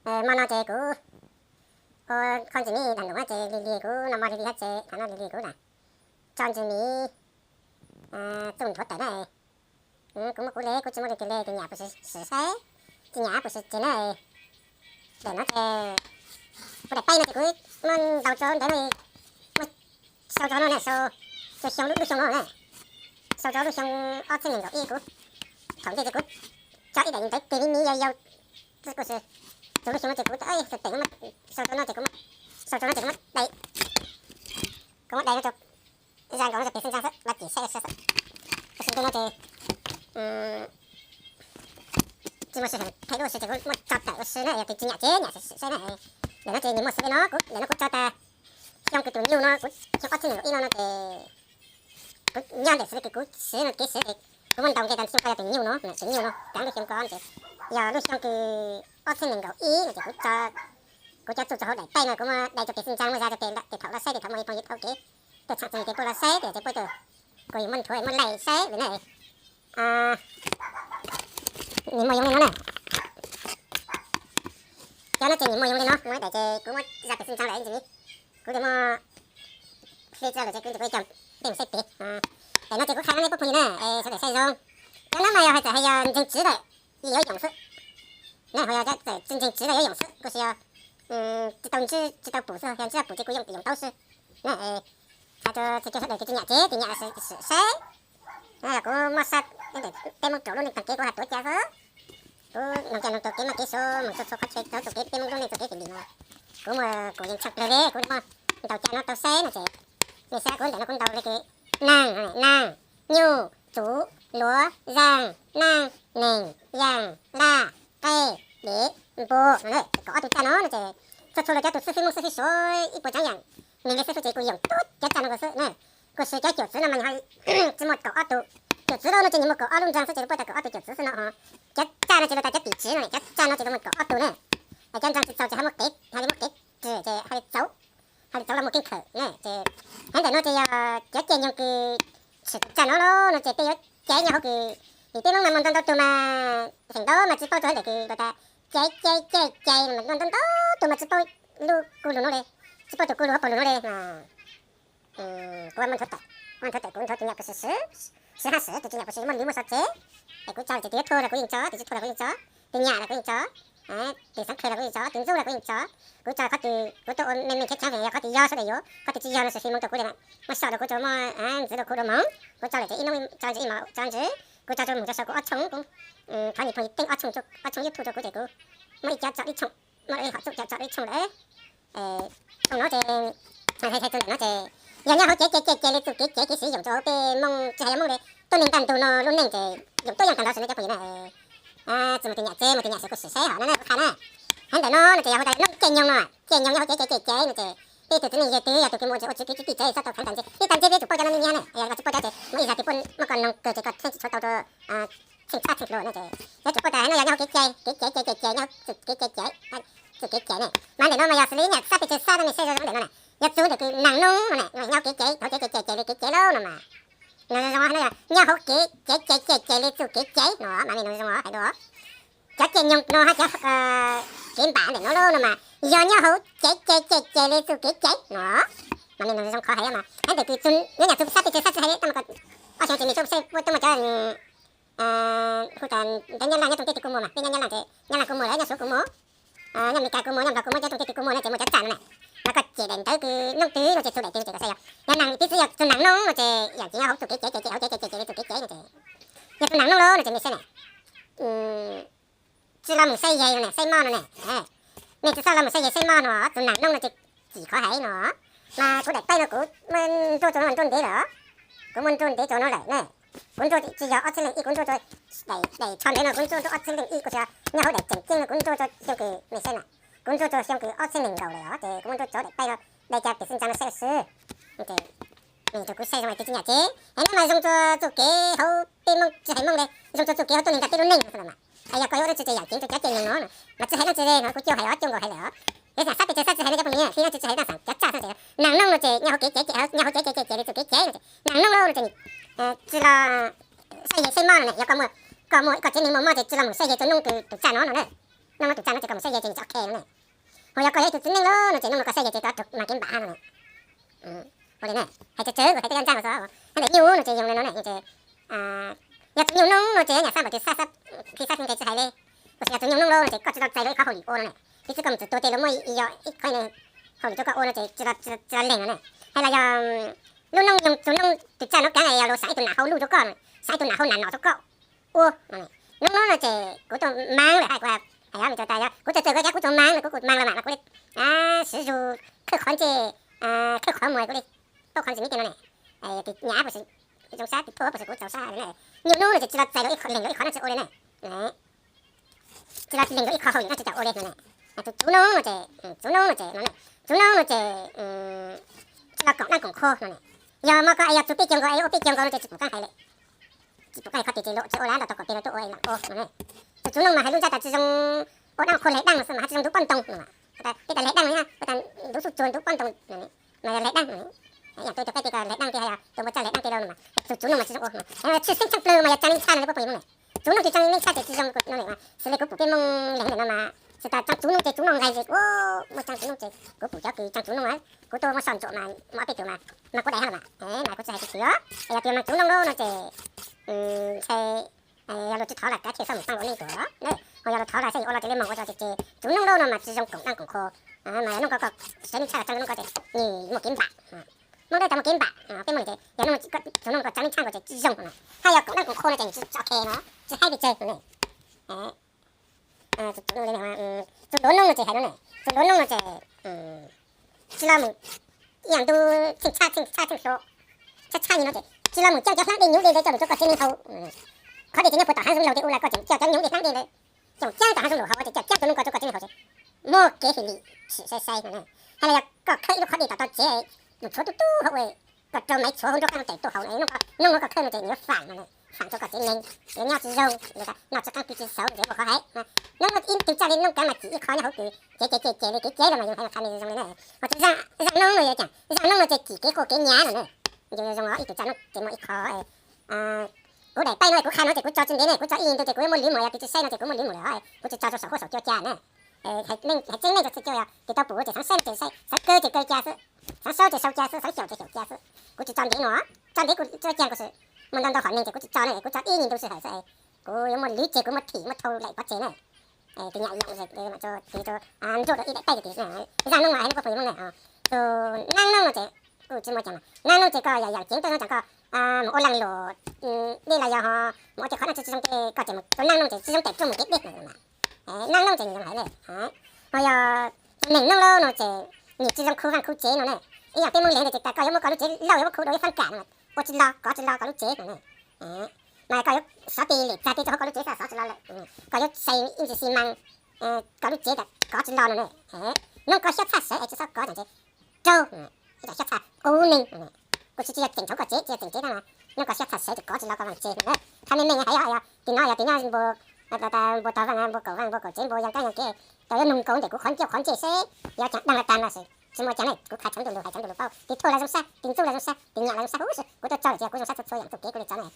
Hmo no ces kuv ua kho ntsis mis dam lum ces lig lig kuv no mo lig lig hab ces thaum no lig lig kuv na tso ntsis mis txuj nthuav tawm na. Kuv muab kuv le kuv tsis muaj li tus le tus nyam puas sim saib, tsis nyam puas sim tseg na. Daim no ces kuv daim paib no ces kuv muab ntaus rau ntawd no, muab sau rau no na, sau rau xyoo lub xyoo no na, sau rau lub xyoo ob txhiab nees nkaum ib kuv thaum ntej ces kuv tso ib daim ntawv tig mi mi yau yau kuj si, txug lub xyoo no ces kuv txawm teem, sau rau no ces kuv, sau rau no ces kuv muab dai, kuv muab dai no rau zaj nkaus no rau pem xeeb ntsaa xwb los cim saib xwb. Tab sis ntu no ces tsis muaj sij hawm thaij duab ua si ces kuv muab tso tawm ua si na, yog tias tsis nyam ces nyam saib na. Ntawm no ces nws muaj xws li no, kuv ntawm no kuv tso tas xyoo kws tus nyuj no, kuv xyoo ob txhiab nees nkaum ib no no ces kuv nyob ntawm xws li kws kuv siv no kev siv ces kuv muab ntaus nqe tas xyoo ko yog tus nyuj no, tus nyuj no kaav lub xyoo ko ces yog lub xyoo kws ob txhiab nees nkaum ib no ces kuv, kuv cov txuj txug hauv daim paib no kuv muab dai rau pem xeeb ntsaa muab zaj rau pem tes thaum los saib tes thaum muaj ib phooj ywg tau kev tuaj tsham txug kev puab los saib tes puab tuaj, kuv yuav muab nthuav muab laij saib li na. Nws muaj yoo li no na. Cov no ces nws muaj yoo li no, muaj ib daim ces kuv muab zaj pem xeeb ntsaa lawm ntsis, kuv li muab hle tso lawm ces kuv ntsis kuv caum peb mus saib pem. Daim no ces kuv qha no nej puab phooj ywg na, sawv daws saib zoo. Cov no mas yog hais txawm hais yog ntseeg tswv lawm yuav yoom xwb. Na ho yog txawm tsis ntseeg tswv los yuav yoom xwb, kuj sis yog tsis tau ntsib tsis tau pum xwb, yog ntsib tau pum ces kuv yoom taub xwb. Na, hais rau txhua sawv daws tus tsis nyam ces tus nyam sim saib. Kuv muab sab peb Moob Raum lub neej taag kev kuv has tuav ca xwb. Kuv noog ca noog tau kev muaj kev suav moog txhua txhua qhov chaw tau txuj kev peb Moob lub neej txuj kev tim lim no. Kuv muaj kuv yeej tshaj plawg li kuv muab ntaus ca no tau saib no ces, nej saib kuv ntawm no kuv ntaus li kws naag, naag, nyuj, txuv, luav, zaag, naaj, neeg, yaag, laj, qej, dev, npua no, kaum ob tug ca no no ces txhua txhua lawv cov tus xib fwb Moob xib fwb Suav ib puas tsaav yaam neeg li xwb xwb ces kuv yoom tub cov ca no xwb na. Kuj sis cov cuam txwv no mas tsis muaj kaum ob tug. Cuam txwv lauj no ces nws muaj kaum ob lub nraag xwb ces lub puab tas kaum ob tug cuam txwv xwb no. Cov ca no ces lub tas cov tim tsiv no, cov ca no ces lub muaj kaum ob tug na. Cov nraag tsis txaus ces hab muab kev, hab li muab kev ris ces hab li txauv, hab li txauv los muaj keeb khawm na ces. Hab ntawm no ces yog cov cai nyoog kws tshwm tus ca no lauj no ces peb yuav caiv nyob hauv kws, vim peb Moob mas muaj ntau ntau tug mas feem ntau mas tsis paub txog hab ntawm kws lawv tas caiv caiv caiv caiv, muaj ntau ntau tug mas tsis paub lub kuj lug no li, tsis paub tus kuj lug hab pawg lug no li. Kuv muab nthuav tawm, muab nthuav tawm kuv nthuav tus nyam puas sim, sim hab sim tus tsis nyam puas sim muaj li muaj xov tsev. Es kuv tso ces tus yuav thuaj los kuv yeej tso, tus tsis thuaj los kuv yeej tso, tus nyam los kuv yeej tso, tus xeev khev los kuv yeej tso, tus ntxub los kuv yeej tso. Kuv tso qhov twg kuv tuaj ua me me tshaib tshaib yog qhov twg yog sawv daws yuav, qhov twg tsis yog no tsis muaj tus kuv li na. Muab sau rau kuv tsuas muaj ntxiv rau kuv rau moog, kuv tso lawm ces ib hnub tso ntsis ib hmos tso ntsis. Kuv tso rau moog rau sau kuv ob tshooj, kuv thov nyuam phooj ywg teej ob tshooj, ob tshooj YouTube rau kuv ces kuv muab ib co tso ib tshooj, muab ib hom txuj co tso ib tshooj lawm. Tshooj no ces, hais txug ntawm no ces yog nyob hauv cev cai cai cai li txuj kev caiv kev siv yoom rau hauv peb Moob tsis hais yog Moob li, tuab neeg ntaj ntug no lub neej ces yoom tuab yeej taag nrho xwb ne cov phooj ywg na. Tsis muaj tus nyam ces muaj tus nyam sim kuj sim saib hom no na kuv qha na. Hab ntawm no no ces yog hu tas noob cai nyoog no, cai nyoog nyob hauv cev cai cai cai no ces peb tug txiv neej yawg twg yog tus kws mus ua tsis ua tswv kev txij txawv tau khav tas ntxiv, ib tag nrho peb yuav tsum paub cov no me me ne, yog tsis paub cov ces muab ib zag tis puab muab koj noog kawg ces koj tsheej tsis tshuav tau rau tsheej tshaj tsheej hluas no ces. Yog tsum paub tas no yog nyob hauv kev cai, kev caiv cai cai nyob txuj kev cai caiv, txuj kev caiv ne. Mas ntawm no mas yog xws li nyam xab pes tsawg xab no ne saib zoo zoo ntawm no na, yog txug ntawm kws naag noob no ne, nyob hauv kev caiv, hauv kev caiv caiv caiv li kev caiv lauj no mas, zoo zoo hab no yog nyob hauv kev caiv caiv caiv caiv li txuj kev caiv no mas me noog zoo hais dua. Cov cai nyoog no hab cov kev npam ntawm no lauj no mas yog nyob hauv cev cai cai cai li txuj kev caiv no. Mas me noog zoo qhov hais mas hab ntawm kws nyob nyam txug xab pes tsawg xab txij hais li tab mas ob xyoo ces nws txuj seb puab tuaj muaj cov hu tas ntev Nyab Laj nyob rooj teb twg kuj muaj mas peb nyob Nyab Laj ces Nyab Laj kuj muaj lawm, nyob Suav kuj muaj, nyob Amelikas kuj muaj, nyob Nplog kuj muaj, nyob rooj teb twg kuj muaj no ces muaj cov txaj no na. Mas koj cem daim ntawv kws noob twg no ces txug daim twg ces koj saib yog, yog naag piv txwv yog txug naag noob no ces yog tsis nyob hauv txuj kev caiv caiv caiv hauv cev caiv caiv caiv li txuj kev caiv no ces, yog txug naag noob lauj no ces mej saib na, tsi los mus saib yeg no ne, saib mob no ne. Mej tsi txhob los mus saib yeg saib mob no, txug naag noob no ces txim qhov hais no. Mas kuv daim paib no kuv muab ntsuab rua no ntsuab ntev lawm, kuv muab ntsuab ntev rua no lawm ne. Kuv ntsuab tsi yog ob txhiab leej ib, kuv ntsuab rua daim tsho ntev no kuv ntsuab rua ob txhiab leej ib, kuv tsi yog nyob hauv daim tseem ceeb no kuv ntsuab rua xyoo kws mej saib na, kuv ntsuab rua xyoo kws ob txhiab nees nkaum lawm os, ces kuv muab ntsuab rua daim paib no, dai ca pem xwb ntsa no saib ua si. Ces nws rua kuv saib zoo hais tias tsi nyam ces hais no mas zoo rua txuj kev hauv peb Moob tsi hais Moob le, zoo rua txuj kev hauv tuab neeg nrog peb lub neej xwb los mas. Es yog koj yuav dab tsi ces yaam kev rua cov cai nyoog no, mas tsi hais dab tsi le no kuv cuag hais ob cuag nkaus hais lawm os. Yog xam sab pes tsawg sab tsi hais no cov phooj ywg, hli no tsi tsi hais tag xam cov txaj xwb ces naag noob no ces nyob hauv kev caiv caiv, nyob hauv kev caiv caiv caiv li txuj kev caiv no ces naag noob lauj no ces tsi los saib yeg saib mob no ne, yog koj muaj, koj muaj koj tsev neeg muaj mob ces tsi los mus saib yeg rua noob kws tus txaj no no na. Noog no tus tsa no ces koj mus saib ze ces tsis ok no ne. Ho yog koj yog ib tug txiv neej lawm no ces noog no koj saib ze ces koj raug mas kev npam no ne. Ua li ne, hais tsawg tsawg kuv hais tej yam ntxaij los xwb. Nyob ntawm nyuj no ces zoo li no ne, yog tus nyuj noob no ces nyam xab npam tis xab, tis xab nqe tsis hais li. Tab sis yog tus nyuj noob lawm no ces koj tsis tau txais lawv ib qho hauj lwm ua no ne. Piv txwv koj mus txwm tuag ces lawv muaj ib yam ib qho hauj lwm rau koj ua no ces tsis tau leeg no ne. Hais los yog lub noob, tus noob tus tsa no kav yog luag xav ib tug nam hau luj rau koj, xav ib tug nam hau nam nom rau koj ua. Noob no no ces kuv tuaj maab lawm hais kuv hais yog me txav tas yog kuv txawm txawm kuv cas kuv tsuas maab no kuv kuv maab los mas mas kuv li siv zug khawb qhov ntsej, khawb qhov muag kuv li paub qhov ntsis me tej no ne. Tis nyam puas tsis zoo sab, tis tuaj puas tsis kuv txaus sab li ne. Nyuj noob no ces tsis tau txais lawv ib qho leeg lawv ib qho no tsis ua li ne. Tsis tau leeg lawv ib qho hauj lwm no tsis tau ua li no ne. Tus tsuv noob no ces, tsuv noob no ces, tsuv noob no ces tsis tau koom dlaab koom qhua no ne. Yog mas koj es yog txug peb caug nkaus es ua peb caug nkaus no ces tsis pum qaab hais li. Tsis pum qaab hais qhov twg ces luag tsis ua lawm, nrog tau kom tej no tuaj ua es lam ua no ne. Tus tsuv noob mas hais lub ntsab tas tsis zoo, ua dlaab qhua leg dlaab no xwb mas hais tsis zoo ntuv pob ntoo no. Tej tas leg dlaab no, tej tas ntuv xuj tsuag ntuv pob ntoo no, mas yog leg dlaab no. Yam tuaj tus qaib tej ko leg dlaab tej, hais yog tus npua tsaj leg dlaab tej lauj no mas tus tsuv noob mas tsis zoo ua. Tshwj xeeb tshaaj plawg mas yog tsaa neej tshaj no li puab phooj ywg Moob ne. Tsuv noob ces tsaa neej tshaj ces tsis zoo no ne. Xws li kuv pum peb Moob leeg ntawm no mas tsis tas tsaa tsuv noob ces tsuv noob nqaij ces ua muaj tsaa tsuv noob ces kuv pum cov kws tsaa tsuv noob, kuv tuaj muaj soj ntsuam mas muaj ob peb tug mas, mas kuv daim hab los mas, mas kuv tsis hais tug twg os. Es yog tias mas tsuv noob lawm no ces ntshe yog luag tsis thov los kav tsij xoj mus pab ua neej tuag ne. Ho yog luag thov los saib yuav ua los ces li moog ua tso ces tsuv noob lawm no mas tsis zoo koom dlaab koom qhua. Mas yog noob ko koj tsaa neej tshaj los tsaa noob ko ces nws muaj kev npam. Moob dawb tas muaj kev npam, peb Moob li ces yog noob tsuv noob ko tsaa neej tshaj ko ces tsis zoo no. Hab yog koom dlaab koom qhua no ces nws tsis tso khe no, tsis haib pes tsawg no ne. Tsuv duav noob no ces hais no ne, tsuv duav noob no ces tsis los mus ib yaam ntu tsheej tshaj tsheej tshaj tsheej hlo, tshaj tshaj li no ces tsis los mus caaj cov hlaab dej nyuv dej ntawd coj lug rua koj tsev neeg haus. Qhov dej ces nyob puag tom haav zoov laug tej ub lawm koj tseem caaj cov nyuv dej hlaab dej ntawd, tseem caaj tom haav zoov laug haus ces caaj caaj tug noob ko rua koj tsev neeg haus ces muaj kev fim lim tshwm sai sai no ne. Hab los yog koj khawb ib lub qhov dej tom tog tsev, mus tshuav tub tub hauv ua, koj rau maiv tshuav hauv nruab qaab teg tuaj haus, noob ko khawb no ces nws yuav faam no ne, faam rua koj tsev neeg, yuav nyob tsis zoo, noj tsis qaab pw tsis xauv ces muaj qhov hais. Noob ib tug txawj li noob kaav mas cim ib qho nyob hauv kws cev cev cev cev li kev cev los mas yus hais los qha me zoo li ne. Ho tug zaaj noob no yog caag, zaaj noob no ces cim kev quaj kev nyav no ne. Yus zoo ib tug txawj noob ces muaj ib qho, kuv daim paib no kuv qha no ces kuv tso tsis ntev ne, kuv tso ib ntu ces kuv yuav muaj lwv mus, yog tus tsis saib no ces kuv muaj lwv mus lawm, kuv tsis tso rua saum huab saum cua ca na. Hais tseeb meej rua txhua cua yog tus tau pum ces xaav saib no ces saib, xaav kaw ces kaw ca xwb, xaav sau ces sau ca xwb, xaav xyaum ces xyaum ca xwb. Kuv tsis tso ntev no, tso ntev kuv tso caag kuv xwb, muaj ntau ntau qhov neeg ces kuv tsis tso ne, kuv tso ib nyuag ntu sij hawm xwb, kuv yuav muaj lwv tseg kuv muaj thim muaj thau laim pov tseg na. Tus nyam loom tes ntsuaj rau ib daim paib tias zaaj noob mas hais rau puab phooj ywg Moob na, tus naab noob no ces kuj tsis muaj caag mas naab noob ces koj yam ceev tuaj no ces koj mus ua leej luam dlej los yog ho mus ua tej qhov no tsis zoo ces koj tseem mus rau naab noob ces tsis zoo tes tuaj mus kev dlej na. Naab noob ces nws zoo hais le, ho yog neeg noob lawm no ces nws tsis zoo khu vaaj khu tsev no ne. Ib yaam peb Moob leeg ntawd ces tas koj yuav muab koj lub tsev lauj yuav muab khu dua ib faab kam no, ua tsis los kov tsis los koj lub tsev no ne. Mas koj yuav xov tes lem txag tes rau hauv koj lub tsev xwb xov tsis los lawm, koj yuav sai ib ntsis xi mas koj lub tsev tas kov tsis los no ne. Noob koj xyab txhaj sawv es tsis xob kov tseem ntse raug, ib co xyab txhaj qub neeg. Kuj tsis tsis yog tseem tshauv koj tsev, tsis yog tseem tsev tab mas noob koj xyab txhaj sawv tsis kov tsis los koj vaaj tsev no. Qha meej meej hais yog, yog tim no yog tim nyob npua, npua tau vaaj npua kaum vaaj npua kaum tsev npua yog nkaab yog kev, koj yuav nug nkaus ntawm kuv qhov ncauj qhov ntsej seb yuav caag dlaag le taag no. Tsis muaj caag ne, kuv qha tshawv ntuj lug hais tshawv ntuj lug paub, tis thuj los zoo sab, tis ntxuj los zoo sab, tis nyam los zoo sab, kuv tau tso lawm ces kuv zoo sab txhua txhua yaam txuj kev kuv le tso ne.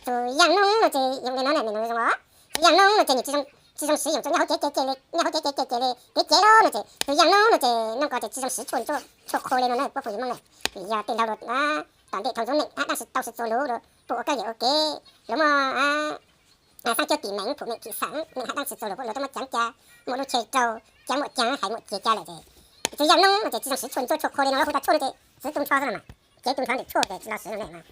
Tus yaaj noob no ces zoo li no ne, me noog zoo os. Tus yaaj noob no ces nws tsis zoo siv yoom rua nyob hauv cev ce ce le, nyob hauv cev ce ce ce le, kev cev lawm no ces tus yaaj noob no ces noob ko ces tsis zoo siv tshuaj ntsuab tshuaj qhua le no ne puab phooj ywg Moob ne. Vim yog tej laug luag tom ntej thaum ntxoov neej hab dlaab tsi tau sib txuas lug, puab ua kab yawm ua kev, luag muaj xaab cuab tim meem phum meem phim xaam, neeg hab dlaab tsi txuas lug puab luag tau muab caav ca, muaj lub tsheb rau, ca muaj caag hais muaj ciag ca lawm ces tus yaaj noob no ces tsis zoo siv tshuaj ntsuab tshuaj qhua le no, hu tas tshuaj no ces txwv tu nrho xwb no mas, cev tu nrho ntawm tshuaj ces tsis los siv no ne mas.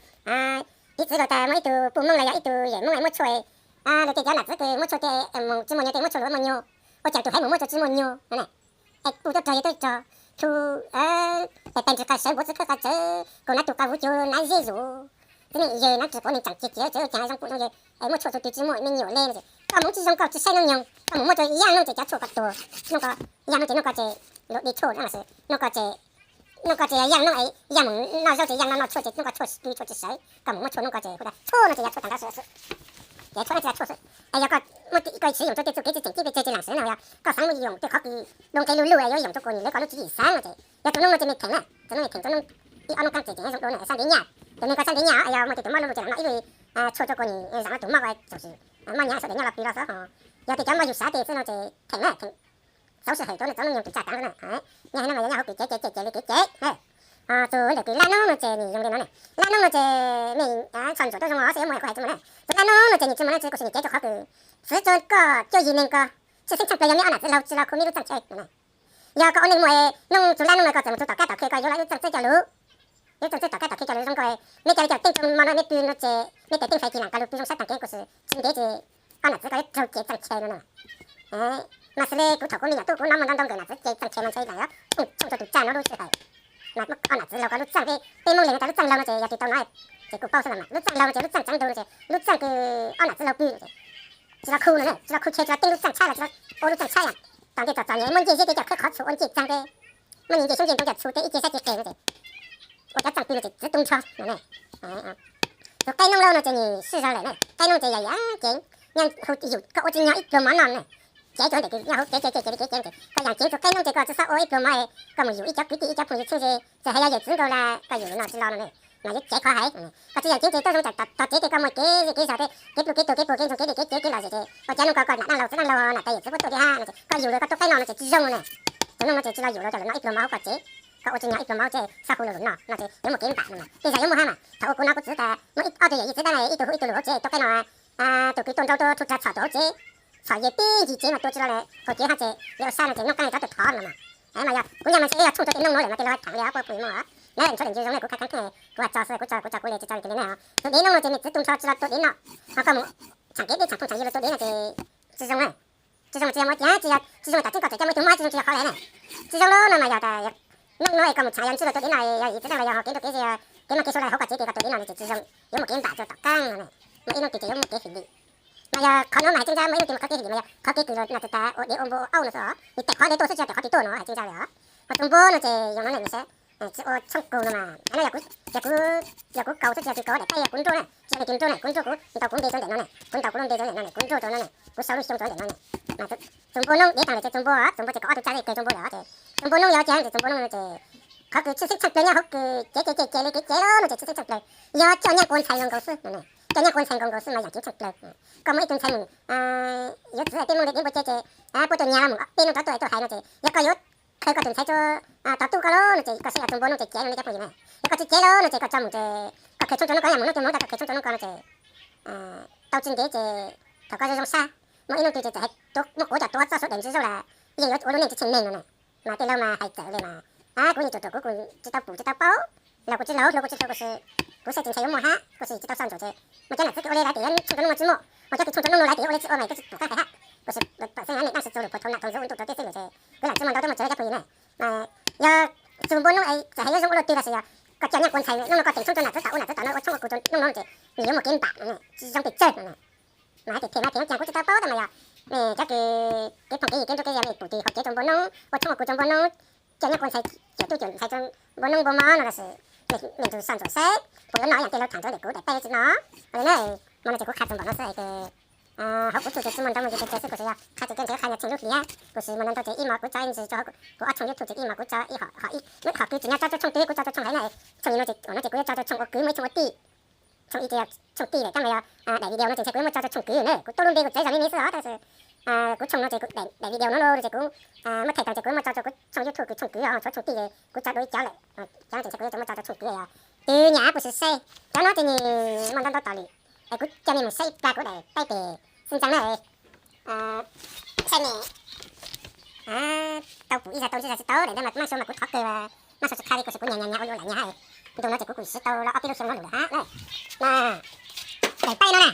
Piv txwv luag tas muaj ib tug puj Moob los yog ib tug yawm Moob muaj tshuaj, luag tej cov nam txiv kws muaj tshuaj tej mus tsis muaj nyuag tej muaj tshuaj luag muaj nyuag, ua caag tus haiv mus muaj tshuaj tsis muaj nyuag no ne. Es puj tuab rog yawg tuab rog, tug pes pes ntsis qas sawv npuav txiv khawb qas tsawv, kaus nav tug qas vuv cuv nav zeb zuj, txiv neej yawg nav tsis quav neeg tsaam ciag ciag txawv ua caag zoo puj zoo yawg, es muaj tshuaj txug twg tsis muaj me nyuam le no ces koj Moob tsis zoo koj tsis saib noob nyoog, koj mus muaj rua yaaj noob ces cav tshuaj koj tuag. Noob ko, yaaj noob ces noob ko ces luag di tshuaj no, noob ko ces, noob ko ces yaaj noob, yaaj mus noj zaub ces yaaj noj noj tshuaj ces noob ko tshuaj pw tshuaj tsis sawv, koj mus muab tshuaj noob ko ces hu tas tshuaj no ces yog tshuaj taag nrho xwb, ces tshuaj no ces yog tshuaj xwb. Es yog koj muaj koj siv yoom rua tej txuj kev tsis tseem ceeb peb tseg tsis laam xwb no yog koj xaav muaj yoom tej qhov kws lug nqe lug lug es yuav yoom rua kuv nwg lawv koj lub tswv yim xaav no ces yog tus noob no ces me theem na, tus noob me theem rua noob ib ob noob qaab ces tseem zoo dua no sab ntev nyaj, tus neeg ko sab ntev nyaj es yog muaj tej tus mob lug lug ces laam noj ib lub tshuaj rua kuv nwg zaam no tus mob ko txaus sim mob nyaav sawv daws nyob los pw los xwb os. Yog tias cov npoj yug xav tias xwb no ces theem na, theem xauv sij hawm rau nej txov neej yoog tus tsa tav na. Nyob hauv no mas yog nyob hauv kev caiv caiv caiv li kev caiv. Tus ntawm kws laj noob no ces nws zoo li no ne. Laj noob no ces nej txhos ntsuam tuaj zoo os, xwb yuav muaj kuv hais tsis muaj na. Tus laj noob no ces nws tsis muaj na, tsis kuv xwb nws cev rau qhov kws txwv tsuag koj cuaj yig neeg ko, tshwj xeeb tshaj plaws yog nej ob nam txwv laug tsis los khu nej lub txaj chaw na. Yog koj ua neeg muaj noob tus laj noob no koj txawm mus txug tom kab tom khw koj yuav lub txaj txwb coj lug, lub txaj txwb tom kab tom khw coj lug zoo nkauj, nej coj li cov teej tso mo no nej pw no ces nej tes teej fais tis lam koj lug pw zoo sab taag kev kuj tsis ntev ces ob nam txwv koj yuav raug cev txaj chaw no na. Mas xws li kuv thaum kuv me nyuam tub kuv hnov muaj ntau ntau nkawm nam txwv cev txaj chaw mas ntshe lam yuav tshooj rau tus tsa no lub sij hawm. Mas ob nam txwv laug koj lub txaj, peb Moob Leeg tas lub txaj laug no ces yog tus tau no ces kuv paub xwb los mas lub txaj laug no ces lub txaj tseev ntu no ces lub txaj kws ob nam txwv laug pw no ces tsis los khu no, tsis los khu chaw, tsis los teej lub txaj tshab los tsis los ua lub txaj tshab yom. Thaum ntej txom txom nyem muaj ncej zeb ces coj khawb qhov tshuam ua ncej txag nte, muaj ncej xyoob ncej ntoo coj txhu teb ib ce sab ce qe no ces ua cov txaj pw no ces txwv tu nrho no ne. Tus qaib noob laug no ces nws sij zog lawm na, qaib noob ces yam yam ceev, nyob hu yum koj ua tsis nyog ib pluag mov noj na. Cev rau ntawm kws nyob hauv kev caiv caiv li kev caiv ces koj yam ceev tus qaib noob ces koj tsi xob ua ib pluag mov, koj mus yum ib cov kwv tij ib cov phooj ywg txheeb ze, txawm hais yog yawm txwv nkaus los koj yum no tsis los no ne. Mas yuav ceev qhov hais, koj tsis yam ceev ces tuaj zoo tam tog tsev ces koj muaj kev zej kev zog tej kev pluj kev tuag kev puag kev ntsoog kev dej kev cawv kev lom zem ces ua cas noob ko koj nam dab laug txwv dab laug nam tais yawm txwv puab tuaj thiab no ces koj yum lawm koj tus qaib no no ces tsis zoo no ne. Tus noob no ces tsis los yum lawm coj los noj ib pluag mov hauv koj tsev, koj ua tsis nyog ib pluag mov hauv tsev xob hu lawm no no ces yuav muaj kev npam no mas tej zag yuav muaj hab mas. Thaum ua kuv no kuv txwv tas muaj ob tug yawm yij txwv dab laug ib tug hu ib tug lug hauv tsev, tus qaib no tus kwv tuaj nrau tuaj thu tsa txhom tus hauv tsev, txhom yawg tib ncig tsev mas tua tsis los lawm, haus cev hab ces yawg ua sab no ces noob qaib no rov tus thov no mas. Mas yog kuv nyaj mas ntshe yog tshooj rau tej noob no lawm mas tej laug thaam li ob puab pw mog. Lawv ntsuav lem ntsis zoo ne, kuv khav kheev kuv has tso xwb, kuv tso kuv tso kuv li tsis tso li li ne. Tus dev noob no ces mej txwv tu nrho tsis los tua dev no, ho koj mus tsham kev deb tsham phooj tsham ywg los tua dev no ces tsis zoo na. Tsis zoo tsis yog muaj tias tsis yog tsis zoo tam tseeb koj tseem coj muaj ib tug mob tsis zoo tsis yog qhov lawm na. Tsis zoo lawm no mas yog tas noob no es koj mus tsham yog ntswj los tua dev no yog yij txwv dab laug los yog ho kev nrau kev zig kev mag kev suav lawm hauv koj tsev ces koj tua dev no ces tsis zoo, yuav muaj kev npam rau tom qab no ne. Muaj ib hnub twg ces yuav muaj kev fim lim. Mas yog qhov no mas hais tseeb ntxawg muaj ib hnub twg mas qhov kev fim lim mas yog qhov kev kws los nam txwv tas ua dev ua npua ua auj no xwb os, nws tais qhov dev tuaj xwb tsis yog tais qhov twg tuaj no hais tseeb ntxawg li os. Ho tus npua no ces zoo no ne, nws saib tsis ua tshooj kug no mas, no yog kuv, yog kuv kaus xwb tsis yog kws kaus daim paib yog kuv nruaj na, tsis yog kws nruaj na, kuv nruaj kuv ntaus kuv lub npe rau ntawm no ne, kuv ntaus kuv lub npe rau ntawm no ne, kuv nruaj rau no ne, kuv sau lub xyoo rau ntawm no ne. Mas tus npua noob dev taag lawm ces tus npua, tus npua ces kaum ob tug tsa zej kawg tus npua lawm ces tus npua noob yog cas ces tus npua noob no ces qhov kws tshwj xeeb tshaaj plawg nyob hauv kws cev cev cev cev li kev cev lawm no ces tshwj xeeb tshaaj plawg yog coj nyaj quas ntxhais nkaus nkaus xwb no ne. Coj nyaj quas ntxhais nkaus nkaus xwb mas yam ceev tshaaj plawg. Koj muaj ib tug ntxhais mus yuav txwv peb Moob Leeg dev npua cev ces puab tuaj nyas los mus peb noob rov tuaj tuaj hais no ces yog koj yuav khaws koj tus ntxhais rua tog tuj koj lawm no ces koj saib yog tus npua noob ces cev no li cov phooj ywg na. Yog koj tsis cev lawm no ces koj tso mus ces koj khaws tshooj rua noob ko, yog mus noob tug Moob tag koj khaws tshooj rua noob ko no ces tau tsis ntev ces thaum koj zoo zoo sab, muaj ib hnub twg ces txawm hais muab quav coj tuav txob suav daim ntsis zaub lawm, yeej yuav ua lub neej tsis tsheej neeg no na. Mas tej laug mas hais txawm li mas, kuv yeej ruam ruam kuv kuj tsis tau pum tsis tau paub, laug kuj tsis laug hluas kuj tsis hluas kuj si, kuv saib tsis ntshai yuav muaj hab kuj si tsis tau soj ntsuam ces muaj cov nam txwv kws ua li lawv tias yuav tshooj rua noob no tsis muaj, muaj cov kws tshooj rua noob no lawv tias yuav ua li tsis ua mas koj tsis pum qab hais hab. Kuj si pam xeeb hab ne, tab sis txug lwm puag thaum nam thaum ntxuv ua ntuj rau tej xwb lawm ces kuv lam tsis muaj ntau tuab muaj tsawg cov phooj ywg na. Yog tug npua noob es txawm hais yuav zoo ua luaj twg los sis yog koj coj nyaj quas ntxhais noob no koj teem tshooj rua nam txwv tom ub nam txwv tom no ua tshooj ua kuv rua noob no ces nws yuav muaj kev npam no ne, tsis zoo pes tsawg no na. Mas hais tias them mas them no cas kuv tsis tau paub tab mas yog cov kws kev phooj kev ywg kev nrug kev zig mej pum tis hauv kev rua npua noob ua tshooj ua kuv rua npua noob, coj nyaj quas ntxhais, cawm tub cawm ntxhais rua npua noob npua mob no los sis mej ntug soj ntsuam saib puas yuav noj ib yam tej laug tham ntawd lawm kuv daim paib tsis noj. Ua li na, mas no ces kuv qha txug npaum no xwb es kws hauv kuv tug ces tsis muaj ntau muaj ntsis pes tsawg xwb, kuv tsuas yog qha txug kiag ntawd qha nyuag tsheej lub hliav, kuv sis muaj ntau ntau ces ib hmos kuv tso ib ntsis rua kuv ob tshooj YouTube ces ib hmos kuv tso ib hom, ib hom kws tsis nyog tso rua tshooj twg kuv tso rua tshooj haiv na. Tshooj no ces, no ces kuv yuav tso rua tshooj ua kwv muaj ib tshooj ua tij. Tshooj ib ces yog tshooj tij lawm tab mas yog daim video no ces ntshai kuv yuav muaj tso rua tshooj kwv na, kuv tuab lub npe kuv txawv zog me me xwb os tab sis kuv tshooj no ces daim video no no ces kuv muaj thaij tau ces kuv yuav muaj tso rua kuv tshooj YouTube kws tshooj kwv os, tshooj tij ces kuv tso dua ib cov lawm, cov no ces ntshai kuv yuav muaj tso rua tshooj kwv os. Tus nyam puas sim saib, cov no ces nws muaj ntau ntau tom lwm, es kuv coj mej mus saib ib plag kuv daim paib tes xwb ntxeev na. Saib mej tau pum ib zag tau ntsib zag tsis tau daim ntawd mas maj sua mas kuv thov kawg, maj sua tsis qha li kuv sim kuv nyag nyag nyag ua luaj lam nyag hab. Ntu no ces kuv kuj siv tau los ob peb lub xyoo no lawm hab na. Daim paib no na,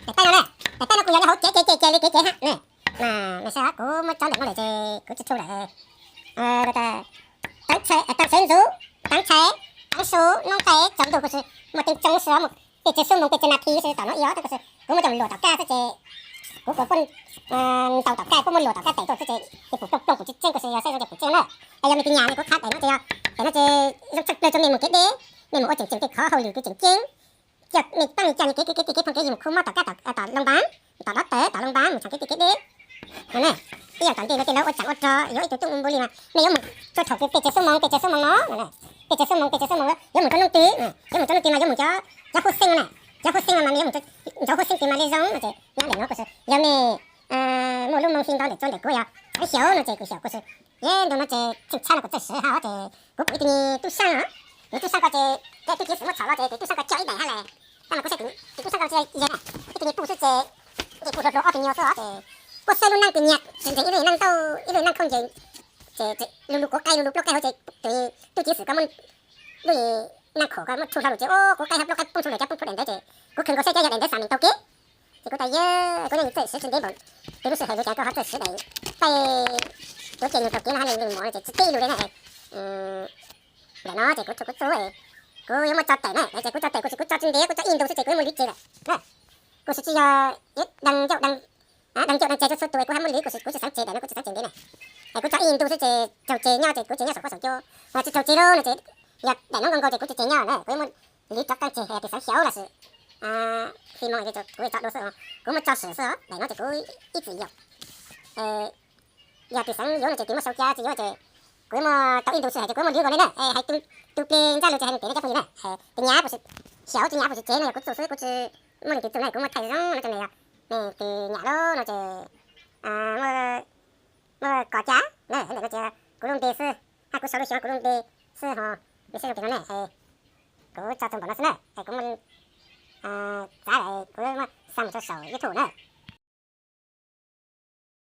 daim paib no na, daim paib no kuj yog nyob hauv kev cai cai cai li kev cai hab ne. Mas mej saib kuv muab tso ntawm no lawm ces kuv tsis thu lawm. Tawv tshais ntxuv, tawv tshais, tawv su noob qes tsaus ntuj kuj sim muaj teev tsoo sim muaj pes tsawg xuab moos pes tsawg nas this sim tom no ib os kuj sim kuv muab coj mus luam tom kaj xwb ces kuv kuj puab ntaus tom kaj puab muab luam tom kaj tes tuaj xwb ces pum plooj plooj pum tseeb tseeb kuj sim yog saib zoo ces pum tseeb na. Es yog mej tus nyam ne kuv qha daim no ces yog daim no ces zoo tshaj plawg rua mej mus kev deb, mej mus ua tseem tseem tej qhov hauj lwm kws tseem ceeb. Coj mej pab mej coj mej kev kwv kev tij kev phooj kev ywg mus khu mob tom kaj tom loo npav, tom dob tawv tom loo npav mus tsham kev kwv kev deb no ne. Ib yam tom ntej no tej lawv ua tsaam ua rog yuav ib tug tub npua li mas mej yuav mus rua thaum kws pes tsawg xuab moos pes tsawg xuab moos no, pes tsawg xuab moos pes tsawg xuab moos yuav mus rua noob twg, yuav mus rua noob twg mas yuav mus cov huab xeeb no na, cov huab xeeb no mas yuav mus ntxauv huab xeeb twg mas li zoo no ces nyob daim no kuj sim yog mej muaj lub moo fi ntau ntawm txua ntawm kuv yog txawv xyaum no ces kuv xyaum kuv xwb. Yeb ntawm no ces txheej tshab no kuv txawj siv hab ces kuv pum ib tug nyuag tub sab, tug tub sab ko ces tub ceev xwm muaj txhom los ces tus tub sab ko coj ib daim hab le. Tab mas kuv saib tus tub sab ko tsis yog na, ib tug nyuag puj xwb ces, ces puj hluas hluas ob tug nyuag xwb ces puj xwb lub neej kws nyiag tsis ntseeg ib lub neej tau ib lub neej khaub ncaws ces lug lug kuv qaib lug lug plaub qaib hauv ces tus tub ceev xwm ko muaj lub neej khaum ko muaj tshuaj hlo lug ces kuv qaib hab plaub qaib poob tshuaj lug cov poob plhuav daim ntawd ces kuv khwv nkaus saib cov yog daim ntawd xam meem tau kev. Ces kuv tas yeb, kuv yeej txawj siv tsis ntev npaum, tus lub sij hawm lug cas koj ho txawj siv daim, tej, tuav ceg nyuag tau kev no hab leej mov no ces tsis teb lug le na. Ntawm no ces kuv txhua kuv txuj, kuv yuav muab tso tawm na, ces kuv tso tawm kuv tsis, kuv tso tsis ntev, kuv tso ib ntu xwb ces kuv yuav muab lwv tseg lawm na. Kuv sim tsis yog ib dab ncauj dab, dab ncauj dab tseg txhua txhua tus kuv hab muab lwv, kuv sim, kuv tsis xaav tseg daim no, kuv tsis xaav tseg ntev na. Es kuv tso ib ntu xwb ces raug tseg nyob ces kuv tseg nyob saum huab saum cua, tsis raug tseg lawm no ces yog daim no nkaus nkaus ces kuv tsis tseg nyob na, kuv yuav muab lwv rov qeej tseg hais tias xaav xyaum los sis fi moo es kuv tso dua xwb, kuv muab tso swm xwb, daim no ces kuv ib txwm yaum. Yog tus xaav yuav no ces tus muab sau ca, tsis yuav ces kuv yuav muab tau ib ntu xwb hais tias kuv yuav muab lwv nkaus le na. Hais tus plig ntsaj lug ces hais tias nej cov phooj ywg na, tsis nyav kuv sim xyaum, tsis nyav kuv sim tseg no yog kuv txuj xwb, kuv tsis muaj leej twg txuj na, kuv muab thaij zoo no rau nej yog nej tsis nyav lawm no ces muab kos ca na, ntawm no ces kuv lub npe xwb hab kuv sau lub xyoo kuv lub npe xwb ho, nej saib zoo li no na. Kuv tso txug npaum no xwb na, es kuv muab txav lawm kuv muab xa mus rau saum YouTube na.